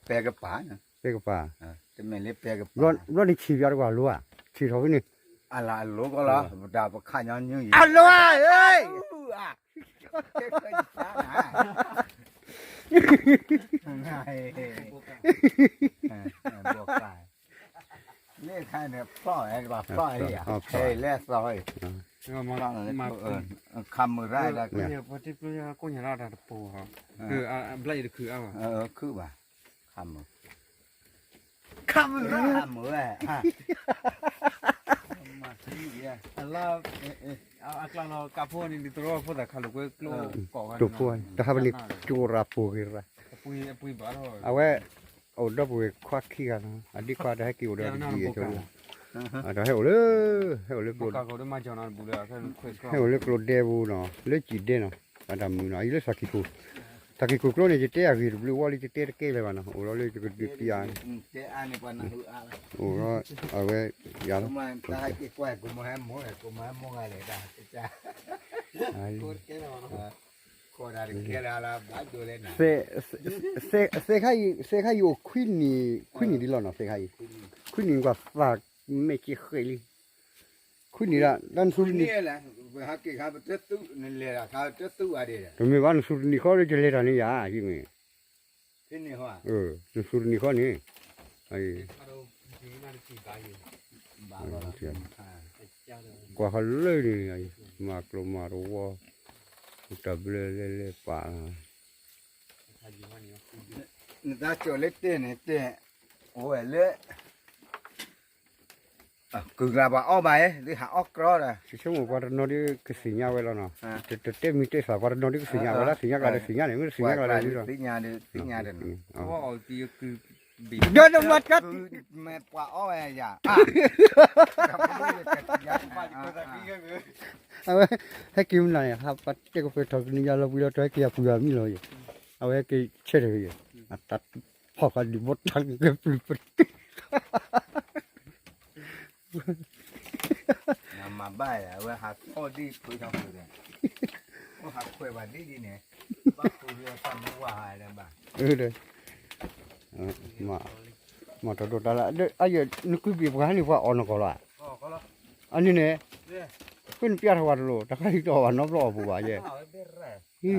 ပဲကပၤ, ပဲကပၤ, တမ့ၢ်လၢပဲကပၤ, ဘျီန့ၣ်ဆံးပၠးတကွၢ်လိၤဧါ, ဆံးထီၣ်ဖဲန့ၣ်, အလၢအလိၤကီလီၤ, ပတၢ်ပခးညီနုၢ်အံၤ, အလိၤဧါ, လၢခါန့ၣ်ဖျီၣ်ဝဲတဘၣ်ဖျီၣ်လံဧါ, ဖဲလဲၣ်သီ, ခးမုာ်ရၣ်, ခးမုာ်ရၣ်, ဘျီအံၤတခုအါဘၣ်, ခုဘၣ်, ခးမုာ်, ခးမုာ်ရၣ်, ခးမုာ်ဝဲ, အလၢ, အကျါလီၤကးဖိန့ၣ် ဒ်သိးဖိသၣ်ခးလိာ်ကွဲကျိကိးဂၤ, တဟးပန့ၣ်, ကၠိရၤပူၤဂ့ၤရၣ်, အဝဲ အိၣ်ဒီပုၢ်ဝဲၢ်ခွါခံဂၤလီၤ, အဒ့ခွါတဟဲက့ၤအိၣ်ဒီးဒ်ယဲၢ်ကၠိ, တဟဲအိၣ်လၢ, ဟဲအိၣ်လၢကျိ, ဟဲအိၣ်လၢကျိဒဲပူၤနီၤ, လၢစံၣ်ဒဲနီၤ, အတၢ်မုာ်နီၤ, အံၤလၢသးကံၢ်ခိၣ်, သးကံၢ်ခိၣ်ကျိန့ၣ် ယတဲအဂ့ၢ်တဘျုးဝဲလံ ယတဲတကဲလၢၤဘၣ်နီၤ, အိၣ်လီၤလၢယကဒုးပျး, အိၣ်လီၤ, အဝဲ, ယၤလီၤ သဲခါအံၤ, သဲခါအံၤအိၣ်ခွံနံၣ်, ခွံနံၣ်ဒ်လီၤနီၤ, သဲခါအံၤ, ခွံနံၣ်ကွၢ်သးမဲာ်က့ၤဃဲးလံ, ခွံနံၣ်ဒၣ်, တမ့ၢ်ဘၣ် နသူတနံၣ်ဃီဒီး ယလဲၤတၢ်န့ၣ်ယၤ, ယမ့ၢ်, နသူတနံၣ်ဃီန့ၣ်, ကွၢ်ဃီလၢန့ၣ်, မၤကျိၤမၤတဝီ, တၢ်ဘျၢလဲၣ်လဲၣ်ပာ်လီၤ, နတၢ်ကၠီၣ်လၢတဲန့ၣ်တဲ, အိၣ်ဝဲလၢ ကုၢ်ကျါပှၤအီၣ်ဘၣ်, ဒ်ဟးအီၣ်ကြီဒီး, ဆိကမိၣ်ပှၤတနီၤဒ်ကသ့ၣ်ညါဝဲလီၤနီၤ, တတဲမံၤတဲသး ပှၤတနီၤဒ်ကသ့ၣ်ညါဝဲလၢသ့ၣ်ညါကျါဒီးသ့ၣ်ညါန့ၣ်, မ့ၢ်တသ့ၣ်ညါကျါဒီး, ဒီးတဝဲ, အဝဲ, ဟဲက့ၤမနၤန့ၣ် ဟးပာ်တဲကပၤထီၣ်ကနံၤယၤလီၤပှံၤလီၤ တဟဲက့ၤအပှံၤအမံၤလီၤ, အဝဲဟဲက့ၤဆဲးတဂ့ၤ, အတၢ်ဖီၣ်ဃာ်ဒုးဘီတၢ်ကပှံၤပတ့ မၤဘၣ်ယၤ အဝဲဟးထီၣ်ဒ်ဖုထီၣ်ဖုဒီး, အိၣ်ဟးခွဲးဘၣ်ဒ်ဒ်န့ၣ်, ဘၣ်ဖုလၢတၢ်မူဝါဟးလၢၤဘၣ်, မၤတၢ်ဒိၣ်တၢ်လၢ်, အယဲၢ်နကွံာ်ဘ့ၣ်ပှၤန့ၣ် ပှၤအီၣ်နကီၢ်လီၤ, အန့ၣ်န့ၣ်, ဃိနပျၢ်ထီၣ်ဝဲတလိၣ် တၢ်ခါအံၤတအီၣ်ဘၣ်နီတဘျီအီၣ်ပူၤဘၣ်ယဲ, မ့ၢ်ဂ့ၤခီ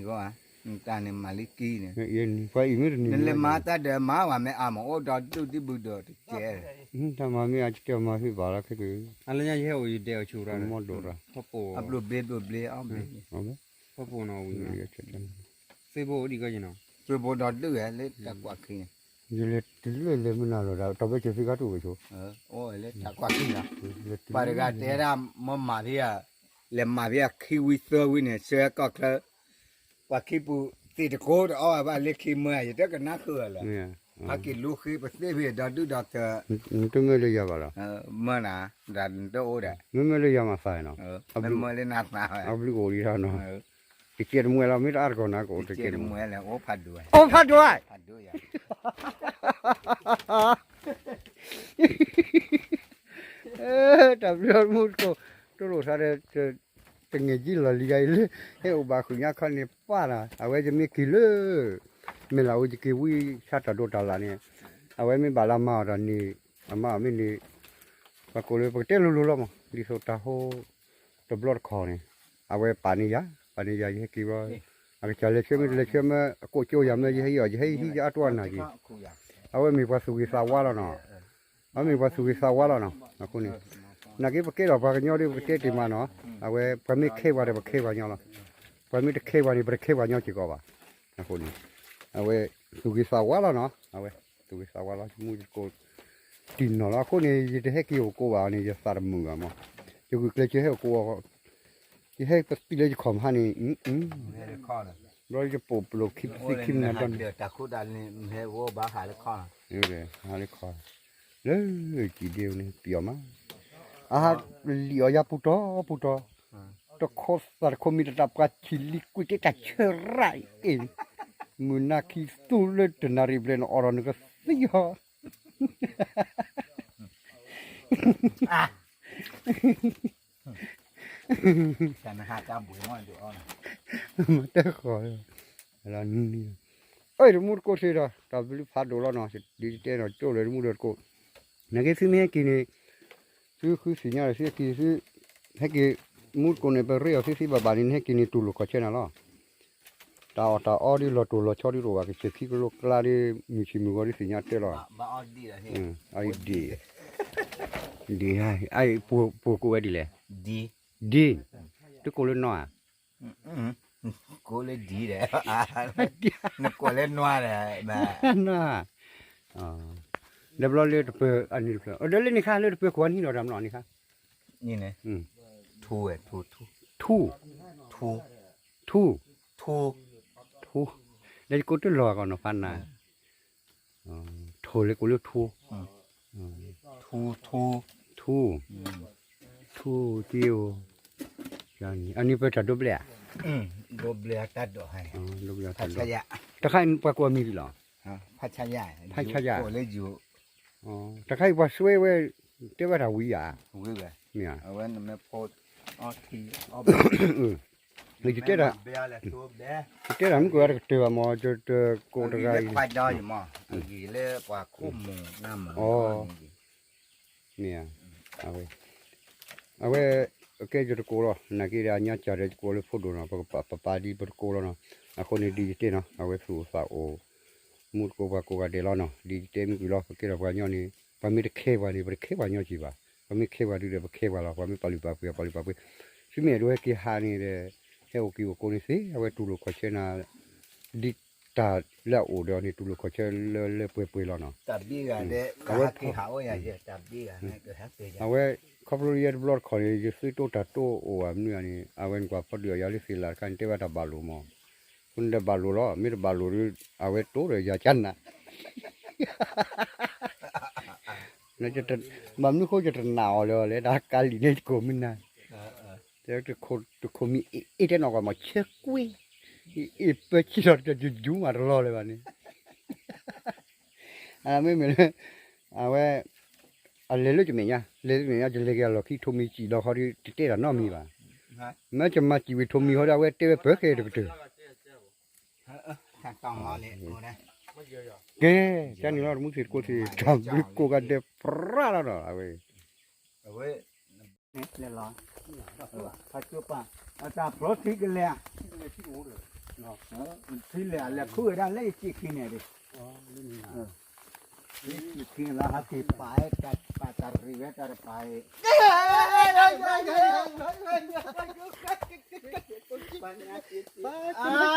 ဂ့ၤ, တၢ်န့ၣ်မၤလံကံန့ၣ်, ပှၤအံၤမ့ၢ်တနံၤ, နလဲၤမၤတၢ်ဒီးမၤဝဲမ့ၢ်အါမး အိၣ်ဒီးဒုၣ်ဒံးဘုၣ်ဒီးတကဲ, တၢ်မၤမ့ၢ်အါကတဲမၤဖဲဘၣ်လီၤခဲက့ၤ, အလၢညါယဟဲအိၣ်ယဒဲးအီၤဆူရၣ်, မီၢ်ဒိၣ်ရၣ်, အဘျုးဘျ့ဘျုးဘျ့အီၣ်ဘျ့, ဖီပိာ်နီၤဝံၤ, သ့ဘိအိၣ်ဒံးကီယနီၤ, သ့ဘိဒီးဒုၣ်ဝဲလၢတၢ်ကွၢ်ခံန့ၣ်, ယလဲၤတုၤလၢလဲၤမနုၤလီၤဒီး တၢ်ဘၢစၢၤသ့ကါတအိၣ်ဘၣ်ဆိ, အိၣ်လၢတၢ်ကွၢ်ခံလီၤ, ပှၤတဂၤတဲဒၣ်မ့ၢ်မၤဖဲ လဲၤမၤဖဲအခံဝံၤသၢဝံၤန့ၣ် ဆှၢကီၢ်ချၢ, ပှၤခံပူၤသ့ၣ်တကိးတအီၣ်ဘၣ်လၢခံမၢ ယတကနၣ်ဃုာ်လၢၤ, ဟဲက့ၤလိဃ့ပသ့ၣ်ဖဲဒီဒုၣ်ဒီထၢ, နတမၢလၢယၤဘၣ်လီၤ, မၢနၤ, ဒီးနတအိၣ်ဒီး, မ့မ့ၢ်လၢယၤမၤသးနီၤ, မ့မ့ၢ်လၢနၤသး, အဘျုးကအိၣ်ဒံးတၢ်နီၤ, တကဲတမှဲလီၤ မ့ၢ်တအါတကီၢ်နၤကအိၣ်တကဲတမှဲ, အိၣ်ဖးဒိၣ်, အိၣ်ဖးဒိၣ်, တၢ်ဘျုးမူတကိး, တလိၣ်သးဒီး တငဲၢ်ကံလီၢ်လံၤဂၤအံၤလၢ ဟဲအိၣ်ဘၣ်ဃုာ်ညါခီန့ၣ်ပၢ်တၢ် အဝဲယမ့ၢ်က့ၤလၢ မဲာ်လးအိၣ်ယက့ၤဝံဆါတၢ်ဒိးတၢ်လၣ်န့ၣ်, အဝဲမ့ၢ်ဘၣ်လၢမၤအီၤတၢ်န့ၣ်, အမၤအီၤမ့ၢ်န့ၣ်, ပှၤကိးလၢပကတဲလိၤလိၤလီၤမး ဒ်သိးတၢ်ဟိ တဘျီတခီၣ်န့ၣ်, အဝဲပာ်န့ၢ်ယၤ, ပာ်န့ၢ်ယၤ ယဟဲက့ၤဘျီ, အကစၢ်လဲၤဆှၢမ့ၢ်တလဲၤဆှၢမ့ၢ် အကိးကၠိယၤမ့ၢ် ယဟဲအီၤ ယဟဲဟံးယအါတီၢ်အနၢ်က့ၤ, အဝဲမ့ၢ်ပှၤသူၣ်ဂ့ၤသးဝါလီၤနီၤ. အမ့ၢ်ပှၤသူၣ်ဂ့ၤသးဝါလီၤနီၤ, အဃိန့ၣ်, နာ်က့ပကဲထီၣ်ပှၤကညီဒီး ပကတဲတ့ၢ်မးနီၤ, အဝဲပှၤမ့ၢ်ခဲပှၤဒီး ပခဲပှၤညီလီၤ, ပှၤမ့ၢ်တခဲပှၤန့ၣ် ပတခဲပှၤညီစ့ၢ်ကီးဘၣ်. အဃိန့ၣ်, အဝဲသူၣ်ဂ့ၤသးဝါလီၤနီၤ, အဝဲသူၣ်ဂ့ၤသးဝါလီၤ ယမူယကိးတံၢ်နီၢ်လီၤ. အဃိန့ၣ် ယတဟဲက့ၤအိၣ်ကိးဘၣ်န့ၣ် ယသးတမုာ်ဘၣ်မး, ယဂုာ်ကျဲးစၢးဟဲအိၣ်ကိးအီၤ, ယဟဲပသံလၢယခီၣ်မဟါန့ၣ်, ဘျီယပိာ်ပလိာ်ခံပသံခံမနၤဒီးန့ၣ်, ဟးလၢခီ, လၢကံၣ်ဒ့န့ၣ် ပျီမး, အဟးလံၣ်အီၤယၤပူၤတီၤပူၤတီၤ, တခိးသးတခိးမံၤတတၢ်ပှၤဆံးလံကွံာ်တ့ၢ်တၢ်ဆၢရၣ်အံၤ, မုၢ်နၤခံသူလၢတနၣ်ရံၣ်ဘျဲၣ်န့ၣ် အိးထီၣ်နကသံအီၤ တၢ်နဟးတၢ်ဘှံးမီၢ်ဒုးအီၣ်နၤ, မတဃီၤလီၤ, လီၤနံၤနံၤ, အၢ တမူတကိးသ့ဒီး တၢ်ဘျုးဖးဒိၣ်လီၤနီၤ, ဒ်တဲနီၤ ကၠိလၢတမူဒီးတကိး, နာ်က့သုမ့ၢ်ဟဲက့ၤန့ၣ်, သုဃုသ့ၣ်ညါဒီးသုဟဲက့ၤသု, ဟဲက့ၤ မူတကိးန့ၣ် ပရ့အီၤသုသ့ဘၣ်ဘၣ်န့ၣ် နဟဲက့ၤန့ၣ် တူၢ်လိာ်ခီၣ်ဆၢနၤလီၤ. တၢ်အီၣ်တၢ်အီဒ်လီၤတိၢ်လီၤဆီဒ်တအိၣ်ဘၣ်, ကစၢၢ်ခံကလိကျါဒီး မုၢ်ဆံးမုၢ်ဂီၤဒ်သ့ၣ်ညါတဲလီၤ. အီဒ့ၣ်, ဒ့ၣ်, ပှိၤကိးဝဲဒ်လဲၣ်, ဒ့ၣ်, တကိးလၢနီၢ်ဧါ, ကိးလၢဒ်ဒီး, နကိးလၢနွါဒီး, နွါ, ဒီးဘျီလၢတပၢၤအနံၣ်တဖျၢၣ်, ဒီးလၢန့ၣ်ခါလၢတပၢၤခိၣ်အနံၣ်ဒီးတၢ်မနီၤန့ၣ်ခါ, န့ၣ်, ထူဝဲ, ထူ, ထူ, ထူ, ထူ, ဒီးယကိးတလီၤကီးနီၤဖးနၤ, ထိၣ်လၢကိးလၢထူ, ထူ, ထူ, ထူ, ထူတံၢ်အိၣ်, အနံၣ်ပၢၢ်တၢ်ဒိဘျဲၣ်ဧါ, ဒိဘျဲၣ်တၢ်ဒိး, ဒိဘျဲၣ်တၢ်ဒိး, တခါအံၤပှၤကိးအမံၤဒ်လဲၣ်, ဖါဆါယၤ, တခါအံၤပှၤစွဲဝဲ, တဲဝဲတၢ်ဝံၤဧါ, မ့ၢ်ဧါ, ယတဲတၢ်, ယတဲတၢ်မ့ၢ်ကွၢ်တကတၢၢ်ဘၣ်မး, ယတကိးတဂၤအံၤ, မ့ၢ်ဧါ, အဝဲ, အဝဲ, ကဲယတကိးလီၤ, နာ်က့ဒီးအညါစၢ်ဒီးယကိးလၢဖိဒိၣ်နီၤ, ပပာ်ဒ်ပတကိးလီၤနီၤ, အဃိန့ၣ်ဒ်ယတဲနီၤ, အဝဲသူၣ်အိၣ်သးအိၣ်, မူတကိးပှၤကိးဂၤဒဲးလီၤနီၤ, ဒ်ယတဲမ့ၢ်ကွၢ်လီၤ, ပကဲထီၣ်ပှၤကညီန့ၣ်, ပှၤမ့ၢ်တခဲပှၤန့ၣ် ပတခဲပှၤကညီက့ၤဘၣ်, ပှၤမ့ၢ်ခဲပှၤဒုးဒီးပခဲပှၤလီၤ, ပှၤမ့ၢ်ပာ်လုၢ်ပာ်ပှ့ၤ ပာ်လုၢ်ပာ်ပှ့ၤ, သုမ့ၢ်အဲၣ်ဒိးဟဲက့ၤဟးန့ၣ်ဒီး, ဟဲအိၣ်က့ၤအိၣ်ကိးန့ၣ်သ့, အဝဲတူၢ်လိာ်ခီၣ်ဆၢနၤ, ဒ်တၢ်လၢအအိၣ်ဒီးန့ၣ် တူၢ်လိာ်ခီၣ်ဆၢလၢလၢပှဲၤပှဲၤလီၤနီၤ, အဝဲ, အဝဲ, ခီဖျိယဲတဘျီတခီၣ်န့ၣ် ယသုတိတၢ်တိအိၣ်ဧါမနုၤဧါန့ၣ် အဝဲန့ၣ်ကွၢ်ဖီဒုးအီၤယၤလၢသ့ၣ်လၢ်တခါန့ၣ် တဲဝဲတၢ်ဘၣ်လိာ်မး, အဃိန့ၣ်ဒီးဘၣ်လိာ်လီၤ, မ့ၢ်တဘၣ်လိာ်ဒီး အဝဲတိဒီးယၤကနၤ ဘၣ်မနုၤဃိယတနာ်အီၤလၢၤလဲၣ် တၢ်ကးလံာ်န့ၣ်ယကိးမုၢ်နၤ, တခိၣ်မံၤအ့ၣ်တဲနီၢ်ကီၢ်မး ဆဲကွ့, အ့ၣ်ပၢဆံလီၤတကီၢ် ယယူၤမးတလီၤလၢၤဘၣ်န့ၣ်, မ့မ့ၢ်လၢ, အဝဲ, အလဲၤလၢယမဲာ်ညါ လဲၤလၢယမဲာ်ညါ ယလဲၤက့ၤအလီၢ်ခံ ထိးမံၤစံၣ်ဒီးဃီဒီး တတဲတၢ်နီတမံၤဘၣ်, မ့ၢ်ကမၤစံၣ်ဝံၤထိးမံၤဃီဒီး အဝဲတဲဝဲပၢၤခဲတကတၢၢ် ကဲ, ကန့ၣ်လီၤ တမူသ့ၣ်တကိးသ့ၣ် တၢ်ဘျုးကိးဂၤဒဲးပြးလီၤဒီး အဝဲ, ဖးကၠိပၢ်,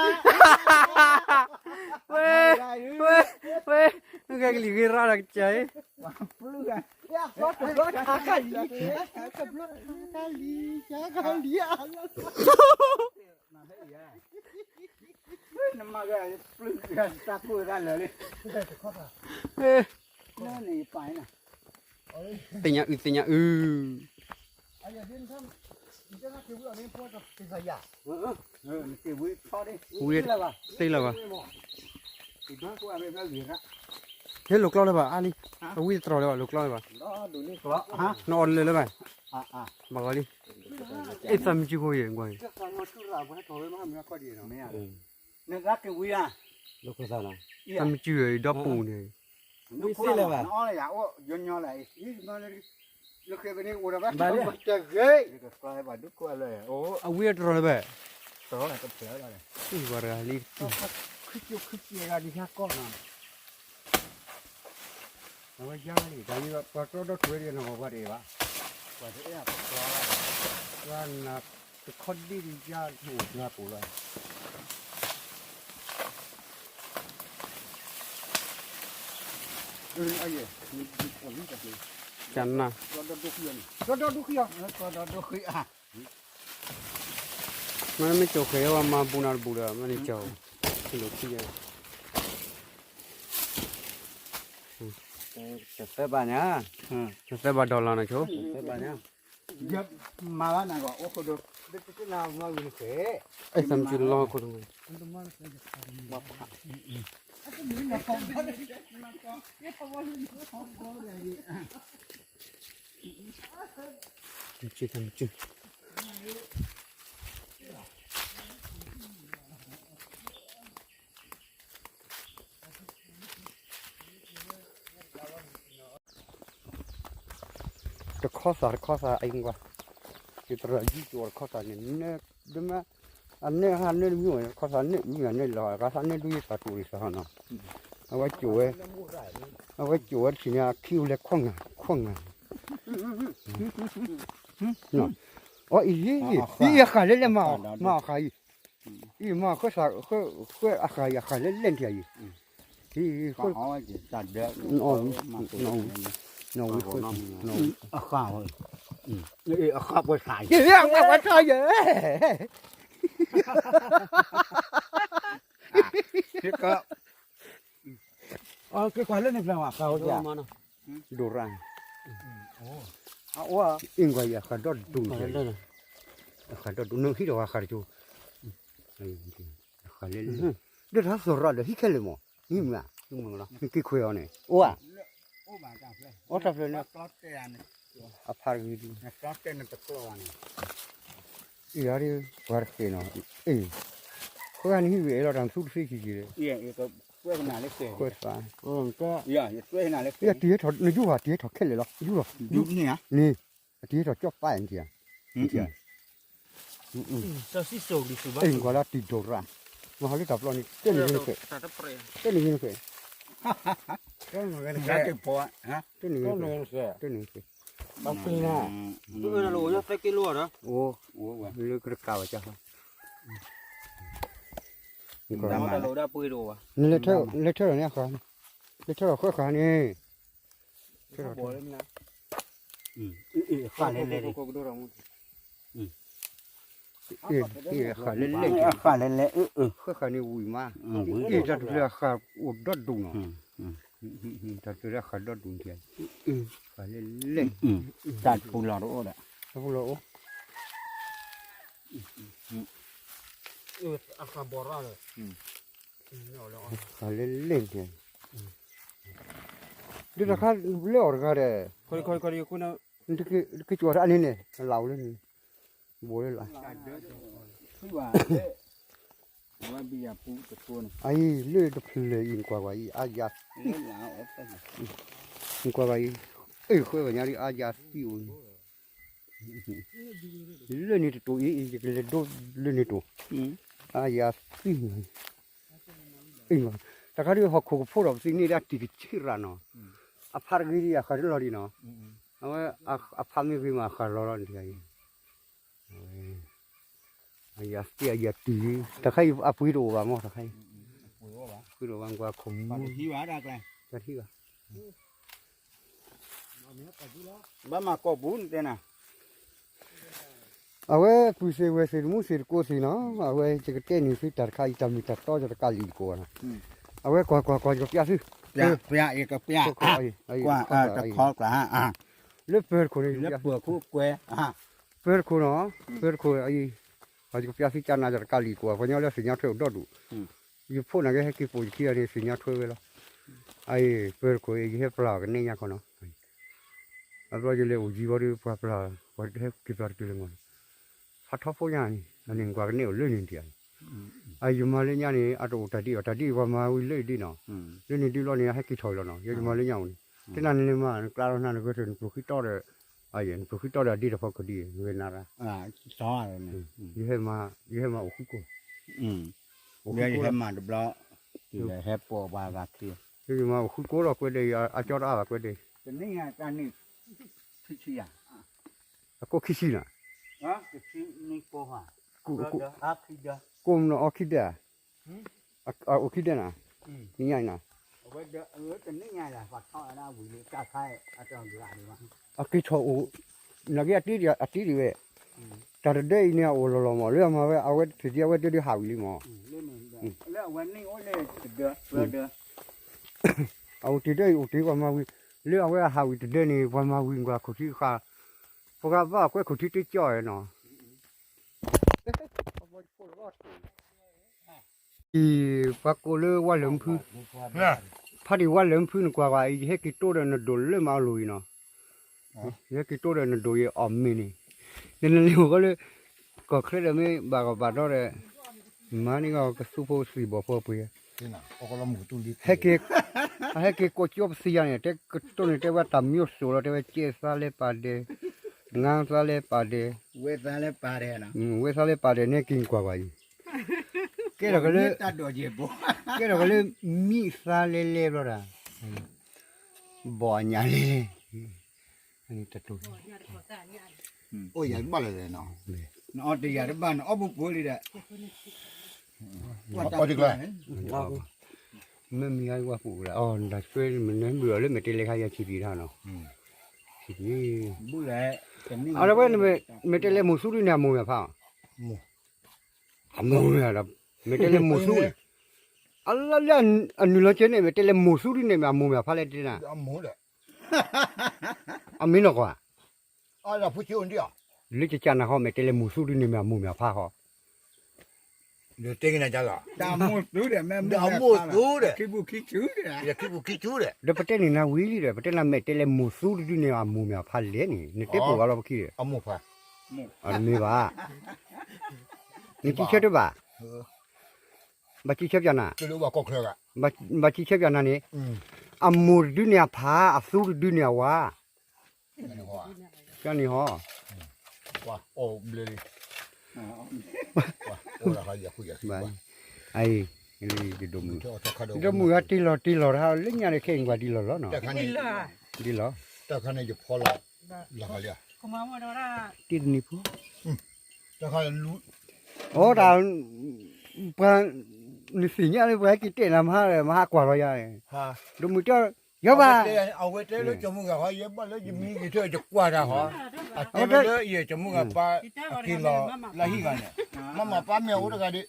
အတၢ်ဖျီထံကလဲၤ, ထံလဲၤအလဲၤခူၣ်ဝဲဒၣ်လၢယစံၣ်ခံန့ၣ်ဒီး, ယစံၣ်ခံန့ၣ်လီၤ ဟးက့ၤပာ်, ပာ်တၢ်ရံၣ်ဝဲတၢ်တပာ်အံၤ ဝဲ, ဝဲ, ဝဲ, မ့ၢ်ကဲကလံၤဂ့ၤရၣ်ဒီးကစၢ်အံၤ, ပှၤပျုၢ်ဂၤ, တဘျီတခါကလံၤ, တဘျီတခါကလံၤ, ကလံၤ, နမၤဂၤပျုၢ်ဂၤတၢ်ကိၢ်တၢ်လၢာ်လံ, နန့ၣ်ယပာ်နၤ, သ့ၣ်ညါအု သ့ၣ်ညါအု ဝံၤတ့ၢ်လၢၤဘၣ်, ဟဲလိာ်ကျီလၢၤဘၣ် အါလံ, အဝံတတြီၤလၢၤဘၣ် လိာ်ကျီလၢၤဘၣ်, နအီၣ်လၢၤလၢၤဘၣ်, ဘၣ်ဂီၤလံ, အဲၣ်သးမံစုဖိယဲၢ်ကွၢ်, သးမံစုဒီးဒီပူၤန့ၣ် အဝံတတြီၤလၢၤဘၣ်, အဝံတတြီၤလၢၤဘၣ်, အဝဲယါလံ တၢ်ယပှၤတြီဒီးထွဲဒီးနဂီၢ်ပှၤတအဲၣ်ဘၣ်, ပှၤတအဲၣ်ပှၤတြီ, ပှၤနၤတခီဒ့ၣ်ဒံးယါတအိၣ်ကျါပူၤလီၤ, ကနၣ်, မ့မ့ၢ်ကၠိၤဃဲၤဝဲမၤဘူနၤတဘူဒီး မ့ၢ်န့ၣ်ကၠိၤ, တသဲဘၣ်ညါ, တသဲဘၣ်ဒီလၣ်န့ၣ်ဆိ, မၤဘၣ်နၤဂီၢ်အိၣ်ခိၣ်ဒိ, အဲၣ်သးမံစုလီၤခိၣ်တမံၤ မ့ၢ်ကၠိၤ, မ့ၢ်ကၠိၤ, တခီသးတခီသးအံၤကွၢ်, ယသရၣ်ယုၢ်ကၠီတခီသးန့ၣ်, ဒမ့ၢ်, အနဲၣ်ဟးနဲၣ်တမံၤဝဲ တခီသးနဲၣ်အံၤ အနဲၣ်လီၤ အဂၤသးနဲၣ်ဒုးယသးတူာ်လံသးဟီနီၤ, အဝဲကၠီဝဲ, အဝဲကၠီဝဲတဆံးန့ၣ် အခံအိၣ်လဲၤခီၣ်ငါ်ခီၣ်ငါ်, အီၤအံၤ, အံၤအဃၢ်လဲၣ်လဲၣ်မး, မၤအဃၢ်အံၤ, အံၤမၤဃၢသး, ဃၢအဃၢ်အံၤ အဃၢ်လဲၣ်လဲၣ်နထံၣ်အံၤ, အံၤ, အဃၢ်, အဃၢ်ပှဲၤထါယဲ, အဃၢ်ပှဲၤထါယဲ, ကကွၢ်လၢန့ၣ်ဖျါဝဲဃၢ်ဝဲ, ဒိၣ်ရၣ်, အအိၣ်, အ့ၣ်ကွၢ်အံၤ အဃၢ်ဒီဒူၣ်န့ၣ်, အဃၢ်ဒီဒူၣ် နဟံးဒီးအဃၢ်တကၠိ, အဃၢ်လဲၣ်လဲၣ်, ဒီးတၢ်သရၣ်ဒီးဟံးခဲလၢာ်မး, ဟံးမး, ဟံးက့ၤခွဲးအီၤန့ၣ်, အိၣ်ဧါ, အိၣ်တၢ်ဖျၢၣ်န့ၣ်, အဖးတဂ့ၤဒံး, အံၤဒ်ပှၤတဃဲးနီၤ, အ့ၣ်, ဃၢန့ၣ်ဟံးဝဲအဲၣ်လီၤတၢ်သူတသ့ဆံးဆံး, ဃၢသး, ယတံၤဟဲထီၣ် နယူၢ်ဟီ တံၤဟဲထီၣ်ခဲလၢာ်လီၤ ယူၢ်လီၤ, န့ၣ်, အတံၤဟဲထီၣ်ကၠီပာ်န့ၣ်, ကွၢ်လၢတံၤဒိၣ်ရၣ်, မဟါလၢတၢ်ပျီန့ၣ် တဲန့ၣ်ဂ့ၤနဃဲ, တဲန့ၣ်ဂ့ၤနဃဲ, တဲန့ၣ်ဂ့ၤနဃဲ, တဲန့ၣ်ဂ့ၤနဃဲ, လၢကတကးဘၣ်ကါ, နလဲၤထၢၣ်ဃၢဃၢန့ၣ်, လဲၤထၢၣ်ဃၢဃၢန့ၣ်, ဃၢလဲၣ်လဲၣ်, ဃၢဃၢန့ၣ်ဝံၤမး, တၢ်တဖျၢၣ်အဃၢအိၣ်ဒီဒူၣ်နီၤ, တၢ်တဖျၢၣ်အဃၢဒီဒူၣ်န့ၣ်, ဃၢလဲၣ်လဲၣ်, တၢ်တဖျၢၣ်လီၤတအိၣ်ဒီး, တၢ်တဖျၢၣ်လီၤအိၣ်, ဃၢလဲၣ်လဲၣ်, ဒ်တခါလၢအီၤတဂၤဒီး, ကကၠီတၢ်န့ၣ်န့ၣ် လၢ်လၢန့ၣ်, ဘိးလၢ်လၢ်, အံၤလၢတဖျၢၣ်အံၤ နကွၢ်ကွၢ်အံၤ အါယၤသံ, နကွၢ်ကွၢ်အံၤ, အ့ၣ်ဃၢဘၣ်ညါဒ်အါယၤသံအိၣ်, လၢန့ၣ်တတိၤအံၤ ယကလဲၤဒိလၢန့ၣ်တိၤ, အါယၤသံ, တၢ်ခါဒ်ဟီၣ်ခိၣ်ကဖိဒီးပသံန့ၣ်ဒၣ်တံၤကဆ့ၣ်ရၣ်နီၤ, အဖးတဂ့ၤဒံး အဃၢၤတလီၤဒံးနီၤ, အဝဲအဖးမ့ၢ်ဂ့ၤမး အဃၢၤလီၤလီၤန့ၣ်တဂၤအံၤ, အယၤသံအယၤတံၤ, တၢ်ခါအံၤအပှ့ၤတအိၣ်ဘၣ်မး တၢ်ခါအံၤ, ပှ့ၤတအိၣ်ဘၣ် ကွၢ်ခိၣ်မူ, တၢ်ထံၣ်ဘၣ်, ဘၣ်မၤကိာ်ပူၤနတဲနၤ အဝဲပုၢ်သ့ၣ်ဝဲၢ်သ့ၣ်တမူသ့ၣ်တကိးသ့ၣ်နီၤ, အဝဲယကတဲန့ၢ်သုတၢ်တခါအံၤ တၢ်မ့ၢ်တၢ်တီယတကးလံၤတကိးဘၣ်နီၤ, အဝဲကွၢ်ကွၢ်ကွၢ် ယကပျးသု, ယကပျး, တခီကျါ, လၢပၢၤတခိၣ်န့ၣ်, လၢပၢၤခိၣ်ကွဲ, ပၢၤတခိၣ်နီၤ, ပၢၤတခိၣ်အံၤ, ယကပျးသုကၢ်နၤယတကးလံၤကိး ပှၤညီလၢသ့ၣ်ညါထွဲအိၣ်ဒီဒူၣ်, ယဖိန့ၣ်ကဟဲက့ၤပိာ်ယခံဂၤန့ၣ် သ့ၣ်ညါထွဲဝဲလီၤ, အအံၤ ပၢၤတခိၣ်အံၤ ယဟဲပျၢ်အီၤကနဲညါခီနီၤ အဘျီယလဲၤအိၣ်ယံၤဘီဒီး ပှၤပျၢ်, ပှၤဟဲက့ၤပျၢ်တတုၤလၢမီၤ, ဖးထီဖိညါန့ၣ် အန့ၣ်နကွၢ်ကနဲအိၣ်လၢန့ၣ်ဒံး, အယမၤလၢညါန့ၣ် အတအိၣ်တၢ်ဒ်အီၤ တၢ်ဒ်အံၤပှၤမၤဝံၤလၢဒ်နီၤ, လၢန့ၣ်ဒ်ဘျီန့ၣ် အဟဲက့ၤထီၣ်အံၤလီၤနီၤ, ယဲယမၤလၢညါအိၣ်န့ၣ်, တဲနၤန့ၣ်လၢမၤ နကျါလီၤနၤ နဂဲၤထၢၣ် နပျိၢ်ဃံတီဒီး, နပျိၢ်ဃံတီဒီးအဒ့တဖီခိၣ်ဒ် နဂဲၤနၤရၣ်, ယဟဲမၤအိၣ်ဃုကိၢ်, ယဟဲမၤတဘျီ, ဟဲပိာ်ပှၤဂၤခံ, ယမၤအိၣ်ဃုကိၢ်လီၤကွဲးဒဲး, အကၠီတအါဘၣ်ကွဲးဒဲး, အကိၢ်ခံဆံနၤ, ကိၢ်မနီၤအီခံဒဲး, အိၣ်ခံဒဲးနၤ, နညါနၤ, အက့ၤထီၣ်အိၣ်, နဂ့ၢ်အတ့ဒံးအတ့ဒံးဝဲ, တၢ်တဒၢအံၤန့ၣ် အအိၣ်လီၤလီၤမး လၢအမၤဝဲ အဝဲသ့ၣ်ဒ်အဝဲတဲဒ်ဟးဝံၤလံမး, အအိၣ်တ့ဒၢအံၤအိၣ်တ့ပှၤမၤဝံၤ, လၢအဝဲအဟးဝံၤတဒၢန့ၣ် ပှၤမၤဝံၤကွၢ်ခိၣ်ထံဃာ်, ပှၤဂၤဘၣ်ကွဲခိၣ်ထံတကၠီနီၤ အံၤ ပှၤကိးလၢဝါလၢမဖု, ဖါတံၢ်ဝါလၢမဖုနကွၢ်ကွၢ်အံၤ ယဟဲက့ၤတိဒီးနဒိၣ်လၢမၤအလိၤအံၤနီၤ, ယဟဲက့ၤတိဒီးနဒိၣ်အံၤအီၣ်မ့ၤန့ၣ်, နလဲၤအိၣ်ဃီလၢ ကီၢ်ချၢဒီးမ့ၢ်ဘၣ်ကဘၣ်ဒီဒီး, မၤန့ၢ်ကီၢ်ကသူဖိသံၣ်ဘီၣ်ဖိပှ့ၤ ဟဲက့ၤ, အဟဲက့ၤကိးကၠီပသံယၤန့ၣ် တဲကတိၢ်န့ၣ် တဲဝဲတၢ်မံအိၣ်စိးလီၤ တဲဝဲကဲသါလဲပာ်ဒဲး, ငါသါလဲပာ်ဒဲး, ဝဲသါလဲပာ်ဒဲးန့ၣ်က့ၤကွၢ်ကွၢ်အံၤ, ကဲထီၣ်ကလၢ, ကဲထီၣ်ကလၢ, မံသါလဲလဲဘျီဒၣ်, ဘီၣ်အညၣ်လဲလဲ, တတိၢ်, အိၣ်ယၤတဘၣ်လၢၤ, နအီၣ်တယၤတဘၣ် နအီၣ်ပူၤပူၤလံဒီး, မ့ၢ်မံၤဟဲဝဲပူၤလၢ အီၤ နတၢ်ဆွဲမနုၤမုာ်အီၤလၢမဲာ်တဲးလဲးခါယၤဆံးပံၤထါနီၤ, ဆံးပံၤ, အဝဲ မဲာ်တဲးလဲးမိၢ်သူဒုန့ၣ် အမိၢ်မ့ၢ်ဖါ, အမိၢ်မ့ၢ်ဒီး, မဲာ်တဲးလဲးမိၢ်သူန့ၣ်, အလၢလၢအနုာ်လီၤကဲန့ၣ် မဲာ်တဲးလဲးမိၢ်သူဒုန့ၣ် အမိၢ်မ့ၢ်ဖါလဲၣ်တဲနၤ, အမ့ၢ်နီၢ်ကီၢ်ဧါ, လၢကကနၤဃီ မဲာ်တဲးလဲးမိၢ်သူဒုန့ၣ်မ့ၢ်အမိၢ်မ့ၢ်အဖါဃီ, ဒီးပတဲန့ၣ်နၤဝံၤလံဒီး ပတဲနၤမဲာ်တဲးလဲးမိၢ်သူတဒုန့ၣ် အမိၢ်မ့ၢ်အဖါလဲၣ်န့ၣ် နတဲပိာ်အါလီၤပခံဒီး, တမ့ၢ်ဘၣ်, နကံဆၢတဘၣ်, ဘၣ်ကံဆၢပၠးနၤ, ဘၣ်ကံဆၢပၠးနၤန့ၣ်, အမိၢ်တဒုန့ၣ်အဖါ အသူတဒုန့ၣ်အဝၤ, ကန့ၣ်ဟီ, ဒိၣ်မုၢ်ဂၤတ့လီၤတ့လီၤတၢ်လၢညါန့ၣ် ခဲအံၤကွၢ်ဒ်လီၤလီၤနီၤ, ဒ်လီၤ, တနံၤဖိ, အိၣ်တၢ်, ပှၤ, နသ့ၣ်ညါလၢပှၤဟဲက့ၤတဲနၤမဟါဒီး မဟါကွၢ်လီၤယၤ, ဒိၣ်မုၢ်တဲ, ယဘၣ်, အဝဲတဲလၢကၠီမုၢ်ဂၤဃီ ယဘၣ်လၢယမံၤက့ၤထၢၣ်ယကွၢ်တၢ်ဃီ, အတဲလၢယကၠီမုၢ်ဂၤပၢ်, အက့ၤလီၤလၢဟံၣ်ဂၤန့ၣ်, မ့မ့ၢ်ပၢ်မ့ၢ်အိၣ်တဂၤဒီး,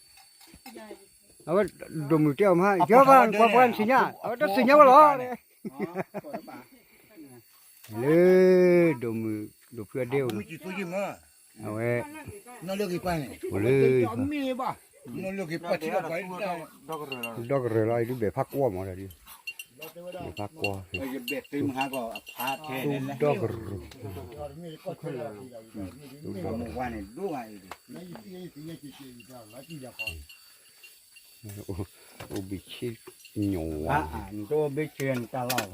အဝဲဒိၣ်မုၢ်တဲအီၤမဟါ ယဘၣ် ကွၢ်ပှၤနသ့ၣ်ညါ အဝဲတသ့ၣ်ညါဝဲလီၤ လၢ, ဒိၣ်မုၢ်, ဒိၣ်ဖုအဒဲအိၣ်, အဝဲ, အိၣ်လၢ, ဒီကရၢၢ်လီၤ အံၤဒုးဘဲၣ်ဖးကွီမးဒီး, ဘဲၣ်ဖးကွီ, ဒီကရၢၢ်, အိၣ်ဘ့ၣ်ဆ့နွၤ, ဘ့ၣ်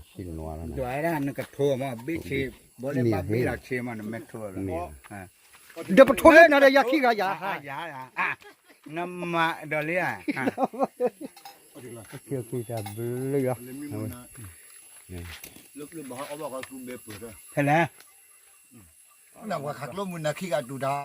ဆ့နွၤလီၤ, နကထိမး ဘ့ၣ်ဆ့, ဘီလၢဘၣ်ဘ့ၣ်လီၤဆ့မး နမ့ၢ်ထိလီၤ, ဒီးပထိလၢနၤဒီးယၤခံဂၤယၤ, နမၤဒီးလံဧါ, တၢ်ဘျုးလီၤ, ဖဲလဲၣ်, နဝဲခးကျိမုၢ်နၤခံဂၤတူၢ်တၢ်